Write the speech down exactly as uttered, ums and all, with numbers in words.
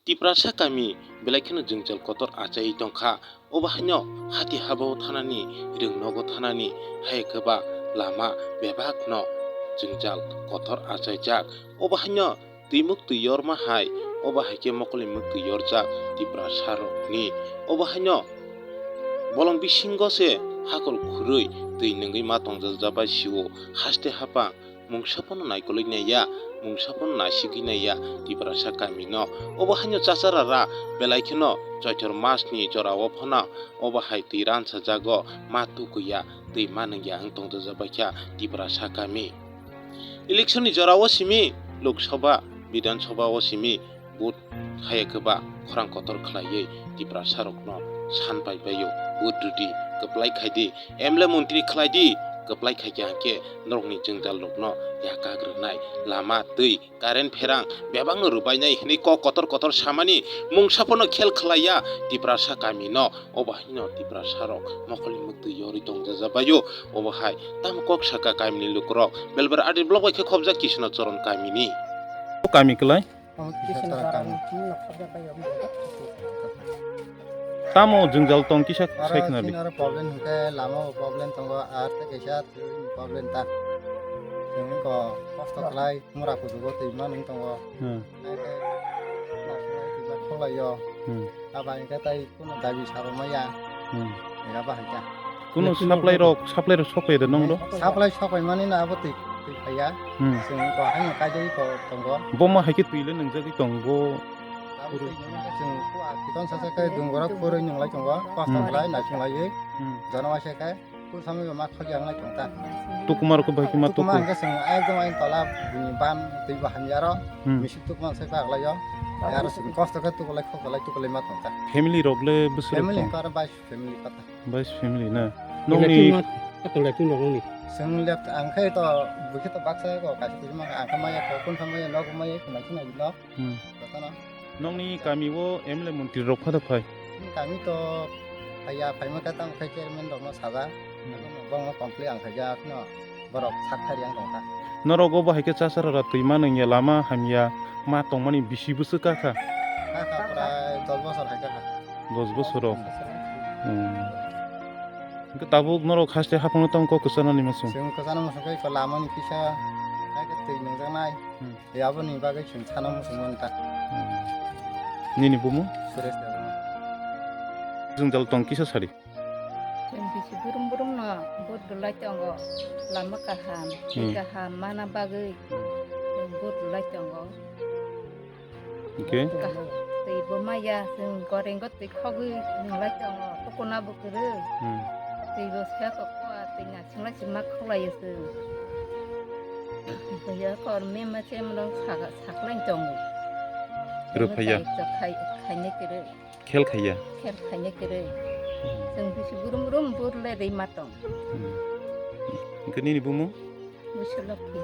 Tiprasa kami belai kheno jwngjal kotor achaiwi tongkha. Obo haino hati habao thanani, rwng nogo thanani, hai khe ba lama bebakno jwngjal kotor achaijak. Obo haino twi mwktwi yorma hai, obo hai khe mokol ni mwktwi yorjak Tiprasa rokni. Obo haino bolong bisingo se hakor khurui twi nungwi ma tongjak jabai sio, haste hapang mungsa phano naikolwi naiya, mungsa phano naisigwi naiya Tiprasa kamino. Obo haino chachara ra belai kheno Choitor masni jorao phano obo hai twi ransajago ma tukuya, twi ma nungya wng tongjajabaikha Tiprasa kami. Election ni jorao simi Lok Sabha, Bidhan Sabha o simi vote haya khe ba khorang kotor khlaiwi Tiprasa rokno san pai baio, vote rwdi, kwplai khaidi, M L A montri khlaidi, kwplai khaikhe hwnkhe norokni jwngjal rokno yakak rwnai, lama, twi, current pherang bebakno rwbainai hwnwi kok kotor kotor samani mungsa phano khel khlaiya Tiprasa kamino. Obo haino Tiprasa rok mokolni mwktwi yorwi tongjajabaio. Obo hai tamo kok saka kamini lukurok belbar adi block bai khe khobjak Kisana Choron kamini. O kami kwlai? Tamo jwngjal tong kisa aro sai khna di. Chini aro problem hwnkhe lama o problem tongo, ar tei kaisa problem ta. Chwng ko kosto khlai mura kuchugo twi manwi tongo. Hmm. Hai khe nasinai twi ma kholaio. Hmm. Aba hwnkhe tai kuno dabi sabo maya. Hmm. Ega ba hwnkhe. Kuno supply rok, supply rok sokpaiya de nong do? Supply sokpaimani no abo twi, twi phaiya. Hmm. Chwng ko haino kaijagwi ko tongo. Bo ma hai khe twi le nungjagwi tongo. Abo twi nungkhe chwng kua kiton sacha khe dungora khurui nunglai tongo. Kosto khlai naising laiwi. Hmm. Jono waisa khe kung samui ma kholi ang lai tong ta. Tukuma rok bai khe ma tuku. Tukuma hwnkhe chwng ekdom ayang tola bini ban twi bo hamya ro. Hmm. Misip tukuma sai pa aglai yo. Aro chwng kosto khe tukulai khokolai tukulai ma tong ta. Family rok le bwswk rok tong? Family hwnkhe aro bai family kota. Bais family na? Nokni kato left wng nokni. Chwng left ang khe to bwkhe to baksa ko kaisa twi ma ang khe maya ko kun khe maya nok maya khna khna nok. Hmm. Jotono. Nokni kami o M L A montri rok phada phai? Kami to phaiya, phaima khe tamo khe chairman rokno saja. Hmm. Bongno complain ang khaija no. Borok sak thari ang tongkha. Norok obo hai khe chasara ra twi ma nungya, lama hamya ma tongmani bisi bwswk kakha? Kakha prai dos bosor hai kakha. Dos bosor rok. Hmm. Hmm. Hwnkhe tabuk norok haste haphangno tong kok kwchanani muchung? Chwng kwchana muchung khe iko lamani kisa hai khe twi nungjaknai. Hmm. Aboni bagwi chwng sana muchung manta. Hmm. Nini bumu? Suresh Debbarma. Jwngjal tong kisa sadi? Chwng bisi burum burum no vote rwlai tongo, lama kaham, twi kaham mana bagwi chwng vote rwlai tongo. Hwnkhe? Kaham twi bo maya, chwng gorengo twi khogwi nunglai tongo, tukuna bo kwrwi. Hmm. Twi bo seko kua, twi nasinglai se ma khwlaio chwng. Buya kor mema chemrok saklai tongo. Rwphaiya? Khai-, khainai kwrwi. Khel khaiya? Khel khainai kwrwi. Hmm. Chwng bisi burum burum burle rwi ma tong. Hmm. Hwnkhe nini bumung? Busulokhi.